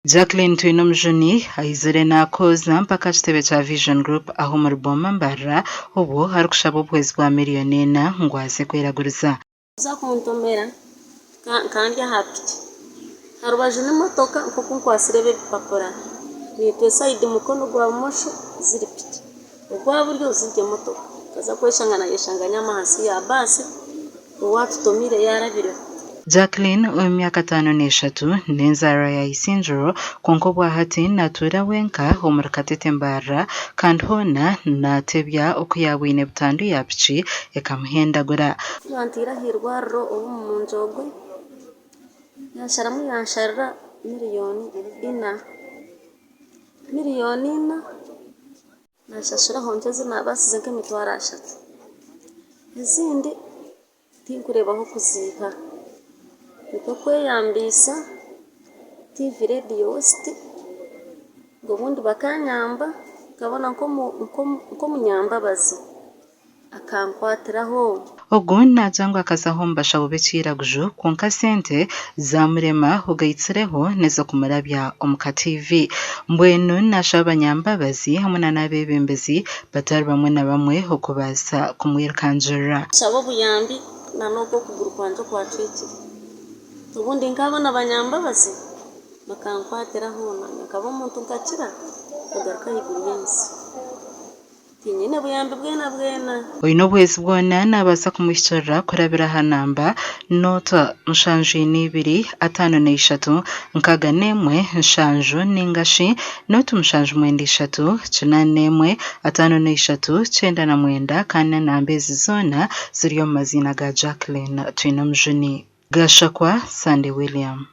Jacqueline Twinomujuni aizire nakooza mpaka aha kitebe kya Vision Group aha omuri Boma Mbarara obwo arikushaba obuhwezi bwa miriyoni ena ngu aze kweraguriza. Kuza kuntomera nkaba ndi aha piki aha rubaju n'emotoka nk'oku nkwatsire ebi ebipapura naitwe sayidi mukono gwa bumosho ziri piki ogwa buryo ziri emotoka nkaza kweshanga nayeshanga nyami ahansi ya baasi owatutomiire yaarabireho. Jacqueline ow'emyaka 53 n'enzaarwa ya Isingiro kwonka obwahati natuura wenka omuri Katete Mbarara kandi hoona natebya oku yaabwine butandu ya piki ekamuhendagura. Ku banteire aha irwariro obu omu Njogwe yansharamu yansharira miriyoni ina. Miriyoni 4 nashashuraho nkye ezi naabaasize nk'emitwaro 30. Ezindi tinkureeba ah'okuziiha. Nikwo kweyambiisa TV Radio West ngu obundi bakanyamba nkabona nk'omunyambabazi akankwatiraho. Ogu naagira ngu akazaho omu bashaho b'ekiraguju kwonka sente zamurema ogaitsireho n'ez'okumurabya omu ka TV. Mbwenu nashaba abanyambabazi hamwe na n'abeebembezi batari bamwe na bamwe okubaasa kumwirukangirira. Nshaba obuyambi na n'oku okuguru kwangye okwacwekire. Obundi nkaabona abanyambabazi bakankwatiraho naanye nkaba omuntu nkakira nkagaruka ahaiguru y'ensi. Tinyine buyambi bwena bwena. Oine obuhwezi bwona naabaasa kumuhikirira kurabira aha namba 072 53 61 70 ningashi 073 81 53 99 kandi enamba ezi zoona ziri omu maziina ga Jacqueline Twinomujuni. Gashakwa Sunday William.